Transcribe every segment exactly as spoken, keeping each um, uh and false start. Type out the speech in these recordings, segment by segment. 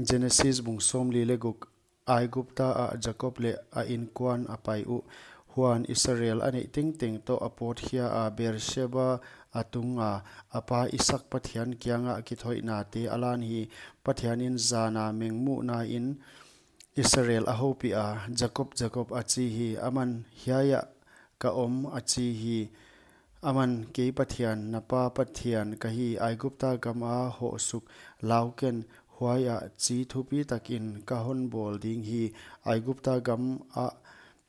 Genesis bung sawmli leh guk. Aigupta ah Jakob leh a inkuan a pai uh. Huan Israel a neih tengteng toh a pawtkhia a, Beersheba a tung a, a pa Isak Pathian kiangah kithoihnate a lan hi. Pathian in zana mengmuhna in Israel a houpih a, Jakob, Jakob, a chi hi. Aman, Hiai ah ka om, a chi hi. Aman, Kei Pathian, na pa Pathian ka hi, Aigupta gam a hoh suk lau ken, huai ah chi thupi takin ka hon bawl ding hi. Aigupta gam ah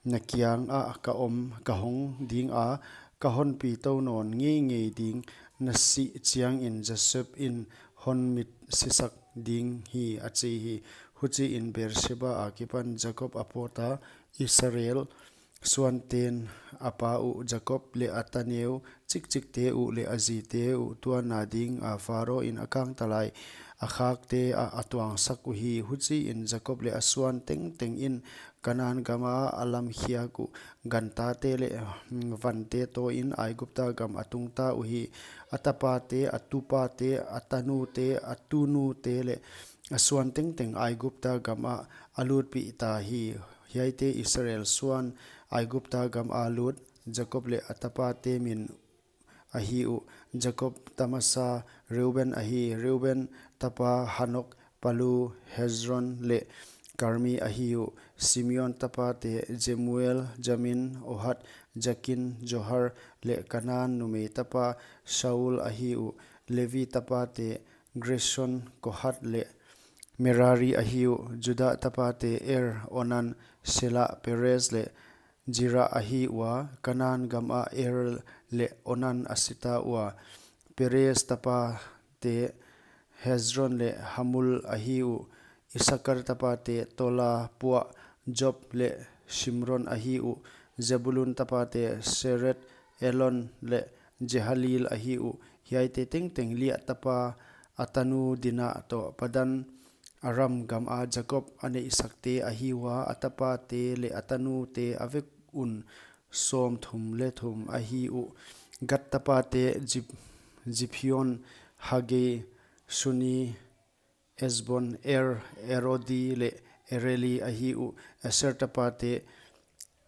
na kiangah ka om, ka hong ding a, ka hon pi tou nawn ngeingei ding. Na sih chiangin Joseph in hon mit sisak ding hi, a chi hi. Huchiin Beersheba akipan Jakob a pawt a, Israel suanten a pa uh Jakob leh a taneu chikchikte uh leh a zite uh tuanna ding a Pharaoh in a kangtalai a khakte ah a tuangsak uhi. Huchiin Jakob leh a suan tengteng in Kanan gam a a lamkhiak uh, gantate leh, mm, vante tawin Aigupta gam a tungta uhi. A tapate, a tupate, a tanute, a tunute leh a suan tengteng Aigupta gam ah a lutpih ta hi. Hiaite Israel suan Aigupta gam a lut Jakob leh a tapate min ahi uh. Jakob ta masa Reuben ahi. Reuben tapa Hanok, Palu, Hezron leh Karmi ahi uh. Simeon tapate Jemuel, Jamin, Ohad, Jakin, Johar leh Kanan numei tapa Shaul ahi uh. Levi tapate Gershon, Kohat leh Merari ahi uh. Judah tapate Er, Onan, Shelah, Perez leh Zerah ahi ua. Kanan gam ah Er leh Onan a sita ua. Perez tapate Hezron leh Hamul ahi uh. Isakar tapate Tola, Pua, Job leh Shimron ahi uh. Zebulun tapate Sered, Elon leh Jehalil ahi uh. Hiaite tengteng Leah tapa a tanu Dinah toh Padan Aram gam a Jakob a neihsakte ahi ua, a tapate leh a tanute a vek un sawmthum leh thum ahi uh. Gad tapate Zip-, Ziphion, Hagge, Shuni, Ezbon, Er, Erodi leh Ereli ahi uh. Aser tapate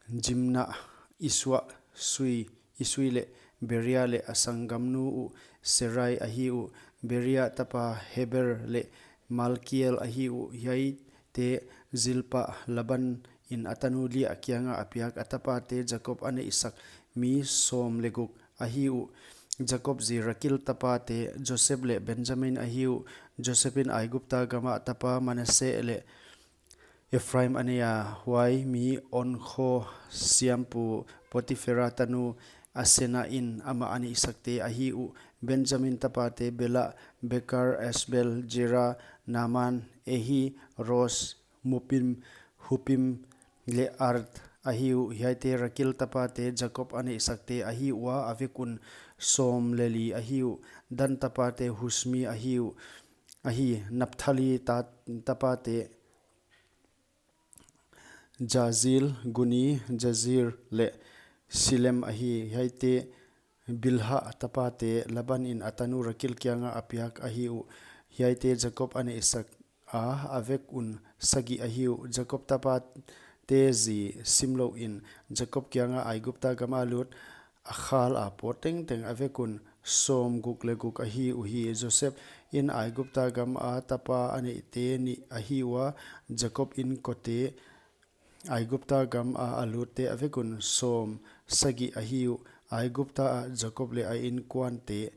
Jimna, Isua, Sui, Isui leh Beria leh a sanggamnu uh Serai ahi uh. Beria tapa Heber leh Malkiel ahi uh. Hiaite Zilpa, Laban in a tanu Leah kianga a piak, a tapate Jakob a neihsak mi sawm leh guk ahi uh. Jakob zi Rakil tapate Joseph leh Benjamin ahi uh. Joseph in Aigupta gama tapa Manasseh leh Ephraim a nei a, huai mi onkhaw siampu Potiphera tanu Asena in amah a neihsakte ahi uh. Benjamin tapate Bela, Bekar, Asbel, Jera, Naaman, Ehi, Ros, Mupim, Hupim leh Ard ahi uh. Hiaite Rakil tapate Jakob a neihsakte ahi ua, a vek un sawm leh li ahi uh. Dan tapate Husmi ahi uh. Ahi, Naphtali ta-, tapate Jazil, Guni, Jazir leh Silem ahi. Hiaite Bilha tapate Laban in a tanu Rakil kianga a piak ahi uh. Hiaite Jakob a neihsak a, a vek un sagih ahi uh. Jakob tapate zi simlouh in Jakob kianga Aigupta gama lut a khal a pawt tengteng a vek un sawm guk leh guk ahi uhi. Joseph in Aigupta gama tapa a neihte nih ahi ua, Jakob in kote Aigupta gama a lutte a vek un sawm sagih ahi uh. Aigupta ah Jakob leh a inkuante.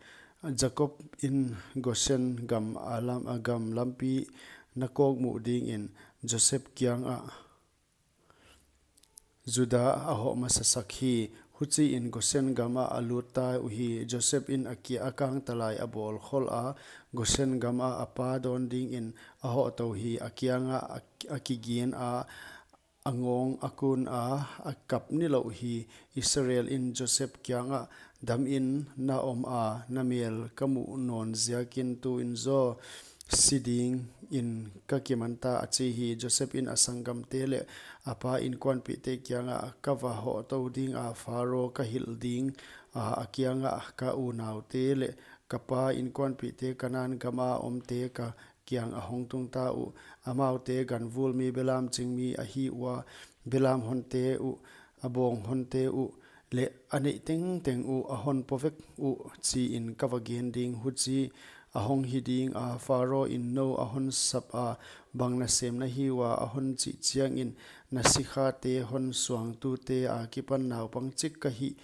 Jakob in Gosen gam a lam, a gam lampi na kawkmuh dingin Joseph kiangah Juda a hoh masasak hi. Huchiin Gosen gama a lutta uhi. Joseph in a kia a kangtalai a bawl khol a, Gosen gama a pa dawn dingin a hoh tou hi. A kiangah a, a kigin a, a ngawng a kun a, a kap nilouh hi. Israel in Joseph kiangah, Dam in na om a, na mel ka muh nawn ziakin tuin zaw si dingin ka kimanta, a chi hi. Joseph in a sanggamte leh a pa inkuanpihte kiangah, Ka va hoh tou dinga Pharaoh ka hilh ding a, a kiangah, Ka unaute leh ka pa inkuanpihte Kanan gama omte ka kiang a hongtung ta uh. Amaute ganvulmi, belamchingmi ahi ua, belam honte uh, a bawng honte uh, leh a neih tengteng uh a honpo vek uh, chiin ka va gen ding. Huchi a honghi dinga, Pharaoin nou a honsapa, bang nasem na hi ua, a honchih chiangin, na sikhate honsuangtute akipan naupang chik ka hih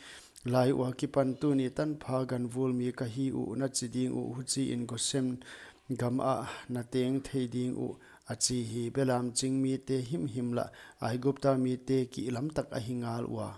lai ua kipan tuni tanpha ganvulmi ka hi uh, na chi ding uh. Huchiin Gosen gamah na teng thei ding uh, a chi hi. Belamchingmite himhim lah Aigupta mite kihlamtak ahi ngal ua.